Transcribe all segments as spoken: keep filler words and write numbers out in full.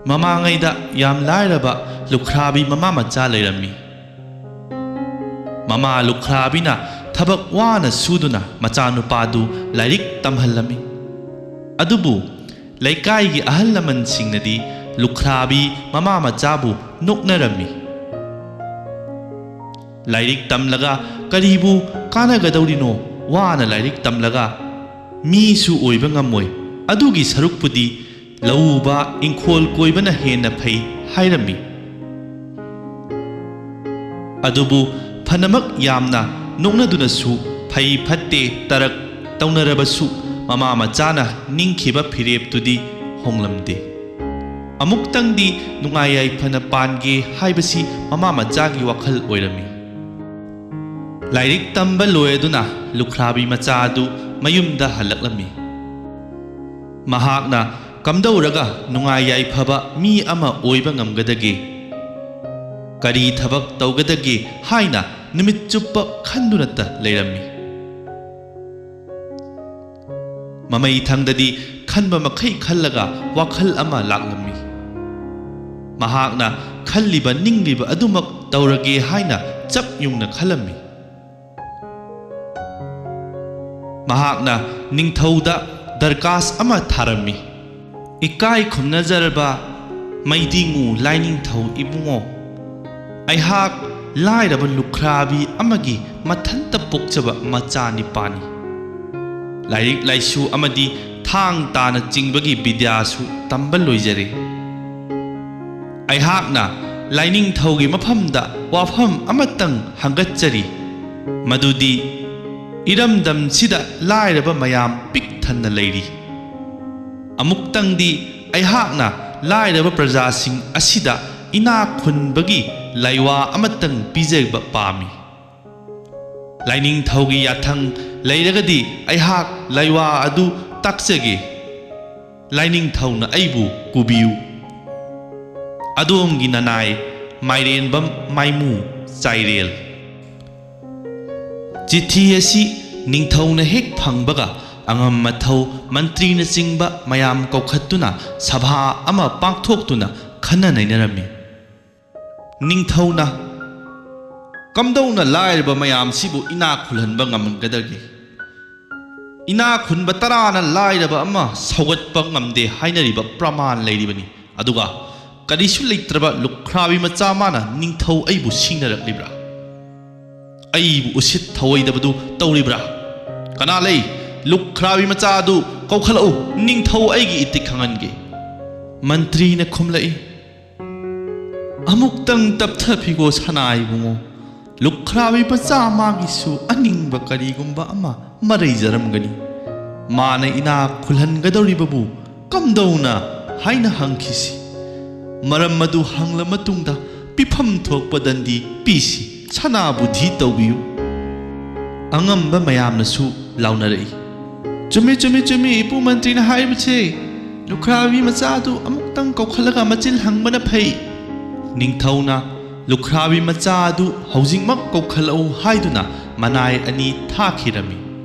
ꯃꯃꯥꯡꯉꯩꯗ ꯌꯥꯝ ꯂꯥꯏꯔꯕ ꯂꯨꯈ꯭ꯔꯥꯕꯤ ꯃꯃꯥ ꯃꯆꯥ ꯂꯩꯔꯝꯃꯤ꯫ ꯃꯃꯥ ꯂꯨꯈ꯭ꯔꯥꯕꯤꯅ ꯊꯕꯛ ꯋꯥꯅ ꯁꯨꯗꯨꯅ ꯃꯆꯥꯅꯨꯄꯥꯗꯨ ꯂꯥꯏꯔꯤꯛ ꯇꯝꯍꯜꯂꯝꯃꯤ꯫ ꯑꯗꯨꯕꯨ ꯂꯩꯀꯥꯏꯒꯤ ꯑꯍꯜ ꯂꯃꯟꯁꯤꯡꯅꯗꯤ ꯂꯨꯈ꯭ꯔꯥꯕꯤ ꯃꯃꯥ ꯃꯆꯥꯕꯨ ꯅꯣꯛꯅꯔꯝꯃꯤ꯫ "ꯂꯥꯏꯔꯤꯛ ꯇꯝꯂꯒ ꯀꯔꯤꯕꯨ ꯀꯥꯟꯅꯒꯗꯧꯔꯤꯅꯣ? ꯋꯥꯅ ꯂꯥꯏꯔꯤꯛ ꯇꯝꯂꯒ ꯃꯤꯁꯨ ꯑꯣꯏꯕ ꯉꯝꯃꯣꯏ꯫ ꯑꯗꯨꯒꯤ ꯁꯔꯨꯛꯄꯨꯗꯤ ꯂꯧ ꯎꯕ, ꯏꯪꯈꯣꯜ ꯀꯣꯏꯕꯅ ꯍꯦꯟꯅ ꯐꯩ" ꯍꯥꯏꯔꯝꯃꯤ꯫ ꯑꯗꯨꯕꯨ ꯐꯅꯃꯛ ꯌꯥꯝꯅ ꯅꯣꯛꯅꯗꯨꯅꯁꯨ, ꯐꯩ ꯐꯠꯇꯦ ꯇꯔꯛ ꯇꯧꯅꯔꯕꯁꯨ, ꯃꯃꯥ ꯃꯆꯥꯅ ꯅꯤꯡꯈꯤꯕ ꯐꯤꯔꯦꯞꯇꯨꯗꯤ ꯍꯣꯡꯂꯝꯗꯦ꯫ ꯑꯃꯨꯛꯇꯪꯗꯤ ꯅꯨꯡꯉꯥꯏ ꯌꯥꯏꯐꯅ ꯄꯥꯟꯒꯦ ꯍꯥꯏꯕꯁꯤ ꯃꯃꯥ ꯃꯆꯥꯒꯤ ꯋꯥꯈꯜ ꯑꯣꯏꯔꯝꯃꯤ꯫ ꯂꯥꯏꯔꯤꯛ ꯇꯝꯕ ꯂꯣꯏꯗꯨꯅ ꯂꯨꯈ꯭ꯔꯥꯕꯤ ꯃꯆꯥ ꯑꯗꯨ ꯃꯌꯨꯝꯗ ꯍꯜꯂꯛꯂꯝꯃꯤ꯫ ꯃꯍꯥꯛꯅ ꯀꯝꯗꯧꯔꯒ ꯅꯨꯡꯉꯥꯏ ꯌꯥꯏꯐꯕ ꯃꯤ ꯑꯃ ꯑꯣꯏꯕ ꯉꯝꯒꯗꯒꯦ? ꯀꯔꯤ ꯊꯕꯛ ꯇꯧꯒꯗꯒꯦ ꯍꯥꯏꯅ ꯅꯨꯃꯤꯠ ꯆꯨꯞꯄ ꯈꯟꯗꯨꯅꯇ ꯂꯩꯔꯝꯃꯤ꯫ ꯃꯃꯩ ꯊꯪꯗꯗꯤ ꯈꯟꯕ ꯃꯈꯩ ꯈꯜꯂꯒ ꯋꯥꯈꯜ ꯑꯃ ꯂꯥꯛꯂꯝꯃꯤ꯫ ꯃꯍꯥꯛꯅ ꯈꯜꯂꯤꯕ ꯅꯤꯡꯂꯤꯕ ꯑꯗꯨꯃꯛ ꯇꯧꯔꯒꯦ ꯍꯥꯏꯅ ꯆꯞ ꯌꯨꯡꯅ ꯈꯜꯂꯝꯃꯤ꯫ ꯃꯍꯥꯛꯅ ꯅꯤꯡꯊꯧꯗ ꯗꯔꯀꯥꯁ ꯑꯃ ꯊꯥꯔꯝꯃꯤ꯫ "ꯏꯀꯥꯏ ꯈꯨꯝꯅꯖꯔꯕ ꯃꯩꯗꯤꯉꯨ ꯂꯥꯏꯅꯤꯡꯊꯧ ꯏꯕꯨꯡꯉꯣ, ꯑꯩꯍꯥꯛ ꯂꯥꯏꯔꯕ ꯂꯨꯈ꯭ꯔꯥꯕꯤ ꯑꯃꯒꯤ ꯃꯊꯟꯇ ꯄꯣꯛꯆꯕ ꯃꯆꯥ ꯅꯤꯄꯥꯅꯤ꯫ ꯂꯥꯏꯔꯤꯛ ꯂꯥꯏꯁꯨ ꯑꯃꯗꯤ ꯊꯥꯡ ꯇꯥꯅ ꯆꯤꯡꯕꯒꯤ ꯕꯤꯗ꯭ꯌꯥꯁꯨ ꯇꯝꯕ ꯂꯣꯏꯖꯔꯦ꯫ ꯑꯩꯍꯥꯛꯅ ꯂꯥꯏꯅꯤꯡꯊꯧꯒꯤ ꯃꯐꯝꯗ ꯋꯥꯐꯝ ꯑꯃꯇꯪ ꯍꯪꯒꯠꯆꯔꯤ, ꯃꯗꯨꯗꯤ ꯏꯔꯝꯗꯝꯁꯤꯗ ꯂꯥꯏꯔꯕ ꯃꯌꯥꯝ ꯄꯤꯛ ꯊꯟꯅ ꯂꯩꯔꯤ꯫ ꯑꯃꯨꯛꯇꯪꯗꯤ ꯑꯩꯍꯥꯛꯅ ꯂꯥꯏꯔꯕ ꯄ꯭ꯔꯖꯥꯁꯤꯡ ꯑꯁꯤꯗ ꯏꯅꯥꯛ ꯈꯨꯟꯕꯒꯤ ꯂꯥꯏꯋꯥ ꯑꯃꯇꯪ ꯄꯤꯖꯕ ꯄꯥꯝꯃꯤ꯫ ꯂꯥꯏꯅꯤꯡꯊꯧꯒꯤ ꯌꯥꯊꯪ ꯂꯩꯔꯒꯗꯤ ꯑꯩꯍꯥꯛ ꯂꯥꯏꯋꯥ ꯑꯗꯨ ꯇꯥꯛꯆꯒꯦ꯫ ꯂꯥꯏꯅꯤꯡꯊꯧꯅ ꯑꯩꯕꯨ ꯄꯨꯕꯤꯌꯨ꯫ ꯑꯗꯣꯝꯒꯤ ꯅꯅꯥꯏ ꯃꯥꯏꯔꯦꯟꯕꯝ ꯃꯥꯏꯃꯨ ꯆꯥꯏꯔꯦꯜ"꯫ ꯆꯤꯊꯤ ꯑꯁꯤ ꯅꯤꯡꯊꯧꯅ ꯍꯦꯛ ꯐꯪꯕꯒ ꯑꯉꯝ ꯑꯊꯧ, ꯃꯟꯇ꯭ꯔꯤꯅꯆꯤꯡꯕ ꯃꯌꯥꯝ ꯀꯧꯈꯠꯇꯨꯅ ꯁꯚꯥ ꯑꯃ ꯄꯥꯡꯊꯣꯛꯇꯨꯅ ꯈꯟꯅ ꯅꯩꯅꯔꯝꯃꯤ꯫ ꯅꯤꯡꯊꯧꯅ, "ꯀꯝꯗꯧꯅ ꯂꯥꯏꯔꯕ ꯃꯌꯥꯝꯁꯤꯕꯨ ꯏꯅꯥꯛ ꯈꯨꯜꯍꯟꯕ ꯉꯝꯒꯗꯒꯦ? ꯏꯅꯥꯛ ꯈꯨꯟꯕ ꯇꯔꯥꯅ ꯂꯥꯏꯔꯕ ꯑꯃ ꯁꯧꯒꯠꯄ ꯉꯝꯗꯦ ꯍꯥꯏꯅꯔꯤꯕ ꯄ꯭ꯔꯃꯥꯟ ꯂꯩꯔꯤꯕꯅꯤ꯫ ꯑꯗꯨꯒ ꯀꯔꯤꯁꯨ ꯂꯩꯇ꯭ꯔꯕ ꯂꯨꯈ꯭ꯔꯥꯕꯤ ꯃꯆꯥ ꯃꯥꯅ ꯅꯤꯡꯊꯧ ꯑꯩꯕꯨ ꯁꯤꯡꯅꯔꯛꯂꯤꯕ꯭ꯔꯥ? ꯑꯩꯕꯨ ꯎꯁꯤꯠ ꯊꯑꯣꯏꯗꯕꯗꯨ ꯇꯧꯔꯤꯕ꯭ꯔꯥ? ꯀꯅꯥ ꯂꯩ? ꯂꯨꯈ꯭ꯔꯥꯕꯤ ꯃꯆꯥ ꯑꯗꯨ ꯀꯧꯈꯠꯂꯛꯎ, ꯅꯤꯡꯊꯧ ꯑꯩꯒꯤ ꯏꯇꯤꯛ ꯈꯪꯍꯟꯒꯦ꯫" ꯃꯟꯇ꯭ꯔꯤꯅ ꯈꯨꯝꯂꯛꯏ, "ꯑꯃꯨꯛꯇꯪ ꯇꯞꯊꯕꯤꯈꯣ ꯁꯅꯥ ꯏꯕꯨꯡꯉꯣ꯫ ꯂꯨꯈ꯭ꯔꯥꯕꯤ ꯃꯆꯥ ꯃꯥꯒꯤꯁꯨ ꯑꯅꯤꯡꯕ ꯀꯔꯤꯒꯨꯝꯕ ꯑꯃ ꯃꯔꯩꯖꯔꯝꯒꯅꯤ꯫ ꯃꯥꯅ ꯏꯅꯥꯛ ꯈꯨꯜꯍꯟꯒꯗꯧꯔꯤꯕꯕꯨ ꯀꯝꯗꯧꯅ ꯍꯥꯏꯅ ꯍꯪꯈꯤꯁꯤ꯫ ꯃꯔꯝ ꯑꯗꯨ ꯍꯪꯂ ꯃꯇꯨꯡꯗ ꯄꯤꯐꯝ ꯊꯣꯛꯄ ꯗꯟꯗꯤ ꯄꯤꯁꯤ, ꯁꯅꯥ ꯕꯨꯙꯤ ꯇꯧꯕꯤꯌꯨ꯫" ꯑꯉꯝꯕ ꯃꯌꯥꯝꯅꯁꯨ ꯂꯥꯎꯅꯔꯛꯏ, "ꯆꯨꯝꯃꯤ, ꯆꯨꯝꯃꯤ, ꯆꯨꯝꯃꯤ, ꯏꯄꯨ ꯃꯟꯇ꯭ꯔꯤꯅ ꯍꯥꯏꯔꯤꯕꯁꯦ꯫ ꯂꯨꯈ꯭ꯔꯥꯕꯤ ꯃꯆꯥ ꯑꯗꯨ ꯑꯃꯨꯛꯇꯪ ꯀꯧꯈꯠꯂꯒ ꯃꯆꯤꯜ ꯍꯪꯕꯅ ꯐꯩ꯫" ꯅꯤꯡꯊꯧꯅ ꯂꯨꯈ꯭ꯔꯥꯕꯤ ꯃꯆꯥ ꯑꯗꯨ ꯍꯧꯖꯤꯛꯃꯛ ꯀꯧꯈꯠꯂꯛꯎ ꯍꯥꯏꯗꯨꯅ ꯃꯅꯥꯏ ꯑꯅꯤ ꯊꯥꯈꯤꯔꯝꯃꯤ꯫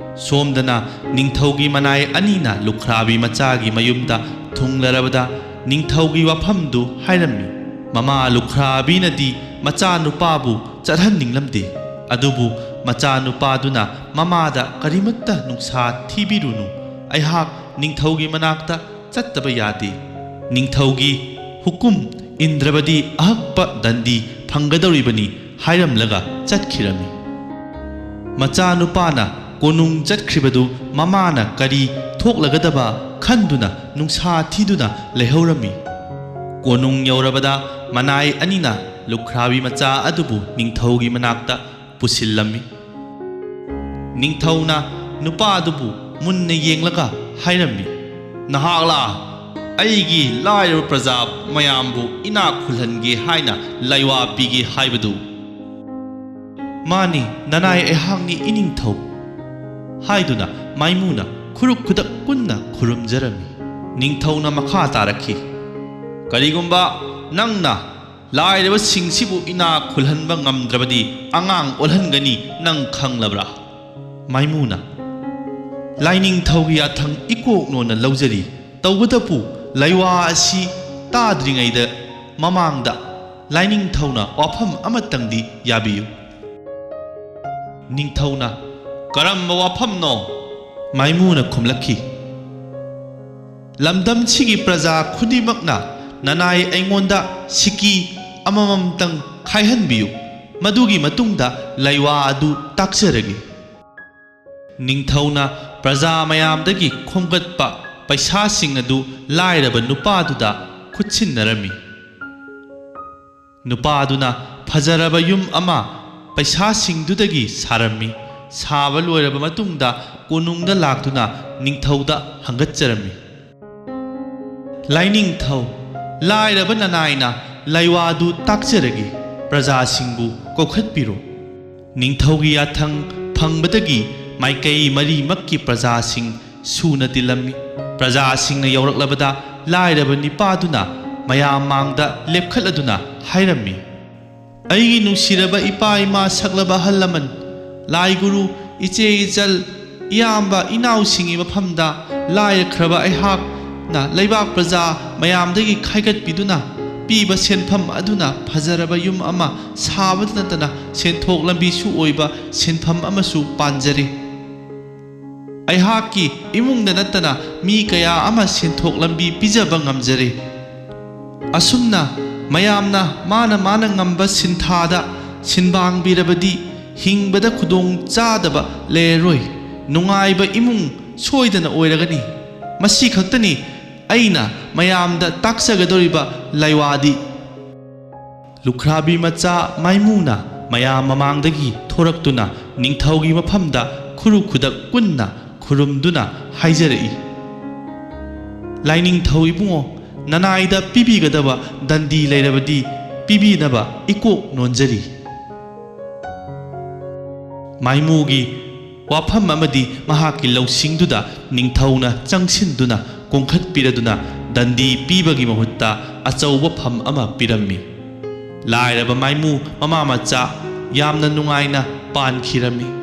ꯁꯣꯝꯗꯅ ꯅꯤꯡꯊꯧꯒꯤ ꯃꯅꯥꯏ ꯑꯅꯤꯅ ꯂꯨꯈ꯭ꯔꯥꯕꯤ ꯃꯆꯥꯒꯤ ꯃꯌꯨꯝꯗ ꯊꯨꯡꯂꯔꯕꯗ ꯅꯤꯡꯊꯧꯒꯤ ꯋꯥꯐꯝꯗꯨ ꯍꯥꯏꯔꯝꯃꯤ꯫ ꯃꯃꯥ ꯂꯨꯈ꯭ꯔꯥꯕꯤꯅꯗꯤ ꯃꯆꯥꯅꯨꯄꯥꯕꯨ ꯆꯠꯍꯟꯅꯤꯡꯂꯝꯗꯦ꯫ ꯑꯗꯨꯕꯨ ꯃꯆꯥꯅꯨꯄꯥꯗꯨꯅ ꯃꯃꯥꯗ ꯀꯔꯤꯃꯠꯇ ꯅꯨꯡꯁꯥ ꯊꯤꯕꯤꯔꯨꯅꯨ, ꯑꯩꯍꯥꯛ ꯅꯤꯡꯊꯧꯒꯤ ꯃꯅꯥꯛꯇ ꯆꯠꯇꯕ ꯌꯥꯗꯦ꯫ ꯅꯤꯡꯊꯧꯒꯤ ꯍꯨꯀꯨꯝ ꯏꯟꯗ꯭ꯔꯕꯗꯤ ꯑꯍꯛꯄ ꯗꯟꯗꯤ ꯐꯪꯒꯗꯧꯔꯤꯕꯅꯤ ꯍꯥꯏꯔꯝꯂꯒ ꯆꯠꯈꯤꯔꯝꯃꯤ꯫ ꯃꯆꯥꯅꯨꯄꯥꯅ ꯀꯣꯅꯨꯡ ꯆꯠꯈ꯭ꯔꯤꯕꯗꯨ ꯃꯃꯥꯅ ꯀꯔꯤ ꯊꯣꯛꯂꯒꯗꯕ ꯈꯟꯗꯨꯅ ꯅꯨꯡꯁꯥ ꯊꯤꯗꯨꯅ ꯂꯩꯍꯧꯔꯝꯃꯤ꯫ ꯀꯣꯅꯨꯡ ꯌꯧꯔꯕꯗ ꯃꯅꯥꯏ ꯑꯅꯤꯅ ꯂꯨꯈ꯭ꯔꯥꯕꯤ ꯃꯆꯥ ꯑꯗꯨꯕꯨ ꯅꯤꯡꯊꯧꯒꯤ ꯃꯅꯥꯛꯇ ꯄꯨꯁꯤꯜꯂꯝꯃꯤ꯫ ꯅꯤꯡꯊꯧꯅ ꯅꯨꯄꯥ ꯑꯗꯨꯕꯨ ꯃꯨꯟꯅ ꯌꯦꯡꯂꯒ ꯍꯥꯏꯔꯝꯃꯤ, "ꯅꯍꯥꯛꯂꯥ ꯑꯩꯒꯤ ꯂꯥꯏꯔꯕ ꯄ꯭ꯔꯖꯥ ꯃꯌꯥꯝꯕꯨ ꯏꯅꯥꯛ ꯈꯨꯜꯍꯟꯒꯦ ꯍꯥꯏꯅ ꯂꯥꯏꯋꯥ ꯄꯤꯒꯦ ꯍꯥꯏꯕꯗꯨ?" "ꯃꯥꯅꯤ, ꯅꯅꯥꯏ ꯑꯩꯍꯥꯛꯅꯤ ꯏꯅꯤꯡꯊꯧ" ꯍꯥꯏꯗꯨꯅ ꯃꯥꯏꯃꯨꯅ ꯈꯨꯔꯨꯛ ꯈꯨꯗꯛ ꯄꯨꯟꯅ ꯈꯨꯔꯨꯝꯖꯔꯝꯃꯤ꯫ ꯅꯤꯡꯊꯧꯅ ꯃꯈꯥ ꯇꯥꯔꯛꯈꯤ, "ꯀꯔꯤꯒꯨꯝꯕ ꯅꯪꯅ ꯂꯥꯏꯔꯕꯁꯤꯡꯁꯤꯕꯨ ꯏꯅꯥꯛ ꯈꯨꯜꯍꯟꯕ ꯉꯝꯗ꯭ꯔꯕꯗꯤ ꯑꯉꯥꯡ ꯑꯣꯜꯍꯟꯒꯅꯤ, ꯅꯪ ꯈꯪꯂꯕ꯭ꯔꯥ?" ꯃꯥꯏꯃꯨꯅ, ꯂꯥꯏꯅꯤꯡꯊꯧꯒꯤ ꯌꯥꯊꯪ ꯏꯀꯣꯛ ꯅꯣꯟꯅ ꯂꯧꯖꯔꯤ꯫ ꯇꯧꯕꯇꯕꯨ ꯂꯩꯋꯥ ꯑꯁꯤ ꯇꯥꯗ꯭ꯔꯤꯉꯩꯗ ꯃꯃꯥꯡꯗ ꯂꯥꯏꯅꯤꯡꯊꯧꯅ ꯋꯥꯐꯝ ꯑꯃꯇꯪꯗꯤ ꯌꯥꯕꯤꯌꯨ꯫ ꯅꯤꯡꯊꯧꯅ, "ꯀꯔꯝꯕ ꯋꯥꯐꯝꯅꯣ?" ꯃꯥꯏꯃꯨꯅ ꯈꯨꯝꯂꯛꯈꯤ, "ꯂꯝꯗꯝꯁꯤꯒꯤ ꯄ꯭ꯔꯖꯥ ꯈꯨꯗꯤꯡꯃꯛꯅ ꯅꯅꯥꯏ ꯑꯩꯉꯣꯟꯗ ꯁꯤꯀꯤ ꯑꯃꯃꯝꯇꯪ ꯈꯥꯏꯍꯟꯕꯤꯌꯨ꯫ ꯃꯗꯨꯒꯤ ꯃꯇꯨꯡꯗ ꯂꯩꯋꯥ ꯑꯗꯨ ꯇꯥꯛꯆꯔꯒꯦ꯫" ꯅꯤꯡꯊꯧꯅ ꯄ꯭ꯔꯖꯥ ꯃꯌꯥꯝꯗꯒꯤ ꯈꯣꯝꯒꯠꯄ ꯄꯩꯁꯥꯁꯤꯡ ꯑꯗꯨ ꯂꯥꯏꯔꯕ ꯅꯨꯄꯥꯗꯨꯗ ꯈꯨꯠꯁꯤꯟꯅꯔꯝꯃꯤ꯫ ꯅꯨꯄꯥꯗꯨꯅ ꯐꯖꯔꯕ ꯌꯨꯝ ꯑꯃ ꯄꯩꯁꯥꯁꯤꯡꯗꯨꯗꯒꯤ ꯁꯥꯔꯝꯃꯤ꯫ ꯁꯥꯕ ꯂꯣꯏꯔꯕ ꯃꯇꯨꯡꯗ ꯀꯣꯅꯨꯡꯗ ꯂꯥꯛꯇꯨꯅ ꯅꯤꯡꯊꯧꯗ ꯍꯪꯒꯠꯆꯔꯝꯃꯤ꯫ "ꯂꯥꯏꯅꯤꯡꯊꯧ, ꯂꯥꯏꯔꯕ ꯅꯅꯥꯏꯅ ꯂꯩꯋꯥꯗꯨ ꯇꯥꯛꯆꯔꯒꯦ, ꯄ꯭ꯔꯖꯥꯁꯤꯡꯕꯨ ꯀꯧꯈꯠꯄꯤꯔꯣ꯫" ꯅꯤꯡꯊꯧꯒꯤ ꯌꯥꯊꯪ ꯐꯪꯕꯗꯒꯤ ꯃꯥꯏꯀꯩ ꯃꯔꯤꯃꯛꯀꯤ ꯄ꯭ꯔꯖꯥꯁꯤꯡ ꯁꯨꯅ ꯇꯤꯜꯂꯝꯃꯤ꯫ ꯄ꯭ꯔꯖꯥꯁꯤꯡꯅ ꯌꯧꯔꯛꯂꯕꯗ ꯂꯥꯏꯔꯕ ꯅꯤꯄꯥꯗꯨꯅ ꯃꯌꯥꯝ ꯃꯥꯡꯗ ꯂꯦꯞꯈꯠꯂꯗꯨꯅ ꯍꯥꯏꯔꯝꯃꯤ, "ꯑꯩꯒꯤ ꯅꯨꯡꯁꯤꯔꯕ ꯏꯄꯥ ꯏꯃꯥ, ꯁꯛꯂꯕ ꯑꯍꯜ ꯂꯃꯟ, ꯂꯥꯏ ꯒꯨꯔꯨ, ꯏꯆꯦ ꯏꯆꯜ, ꯏꯌꯥꯝꯕ ꯏꯅꯥꯎꯁꯤꯡꯒꯤ ꯃꯐꯝꯗ ꯂꯥꯏꯔꯈ꯭ꯔꯕ ꯑꯩꯍꯥꯛꯅ ꯂꯩꯕꯥꯛ ꯄ꯭ꯔꯖꯥ ꯃꯌꯥꯝꯗꯒꯤ ꯈꯥꯏꯒꯠꯄꯤꯗꯨꯅ ꯄꯤꯕ ꯁꯦꯟꯐꯝ ꯑꯗꯨꯅ ꯐꯖꯔꯕ ꯌꯨꯝ ꯑꯃ ꯁꯥꯕꯇ ꯅꯠꯇꯅ ꯁꯦꯟꯊꯣꯛ ꯂꯝꯕꯤꯁꯨ ꯑꯣꯏꯕ ꯁꯤꯟꯐꯝ ꯑꯃꯁꯨ ꯄꯥꯟꯖꯔꯦ꯫ ꯑꯩꯍꯥꯛꯀꯤ ꯏꯃꯨꯡꯗ ꯅꯠꯇꯅ ꯃꯤ ꯀꯌꯥ ꯑꯃ ꯁꯦꯟꯊꯣꯛ ꯂꯝꯕꯤ ꯄꯤꯖꯕ ꯉꯝꯖꯔꯦ꯫ ꯑꯁꯨꯝꯅ ꯃꯌꯥꯝꯅ ꯃꯥꯅ ꯃꯥꯅ ꯉꯝꯕ ꯁꯤꯟꯊꯥꯗ ꯁꯤꯟꯕꯥꯡꯕꯤꯔꯕꯗꯤ ꯍꯤꯡꯕꯗ ꯈꯨꯗꯣꯡ ꯆꯥꯗꯕ ꯂꯩꯔꯔꯣꯏ꯫ ꯅꯨꯡꯉꯥꯏꯕ ꯏꯃꯨꯡ ꯁꯣꯏꯗꯅ ꯑꯣꯏꯔꯒꯅꯤ꯫ ꯃꯁꯤ ꯈꯛꯇꯅꯤ ꯑꯩꯅ ꯃꯌꯥꯝꯗ ꯇꯥꯛꯆꯒꯗꯧꯔꯤꯕ ꯂꯩꯋꯥꯗꯤ꯫" ꯂꯨꯈ꯭ꯔꯥꯕꯤ ꯃꯆꯥ ꯃꯥꯏꯃꯨꯅ ꯃꯌꯥꯝ ꯃꯃꯥꯡꯗꯒꯤ ꯊꯣꯔꯛꯇꯨꯅ ꯅꯤꯡꯊꯧꯒꯤ ꯃꯐꯝꯗ ꯈꯨꯔꯨ ꯈꯨꯗꯛ ꯀꯨꯟꯅ ꯈꯨꯔꯨꯝꯗꯨꯅ ꯍꯥꯏꯖꯔꯛꯏ, "ꯂꯥꯏꯅꯤꯡꯊꯧ ꯏꯕꯨꯡꯉꯣ, ꯅꯅꯥꯏꯗ ꯄꯤꯕꯤꯒꯗꯕ ꯗꯟꯗꯤ ꯂꯩꯔꯕꯗꯤ ꯄꯤꯕꯤꯅꯕ ꯏꯀꯣꯛ ꯅꯣꯟꯖꯔꯤ꯫" ꯃꯥꯏꯃꯨꯒꯤ ꯋꯥꯐꯝ ꯑꯃꯗꯤ ꯃꯍꯥꯛꯀꯤ ꯂꯧꯁꯤꯡꯗꯨꯗ ꯅꯤꯡꯊꯧꯅ ꯆꯪꯁꯤꯟꯗꯨꯅ ꯀꯣꯡꯈꯠꯄꯤꯔꯗꯨꯅ ꯗꯟꯗꯤ ꯄꯤꯕꯒꯤ ꯃꯍꯨꯠꯇ ꯑꯆꯧꯕ ꯐꯝ ꯑꯃ ꯄꯤꯔꯝꯃꯤ꯫ ꯂꯥꯏꯔꯕ ꯃꯥꯏꯃꯨ ꯃꯃꯥ ꯃꯆꯥ ꯌꯥꯝꯅ ꯅꯨꯡꯉꯥꯏꯅ ꯄꯥꯟꯈꯤꯔꯝꯃꯤ꯫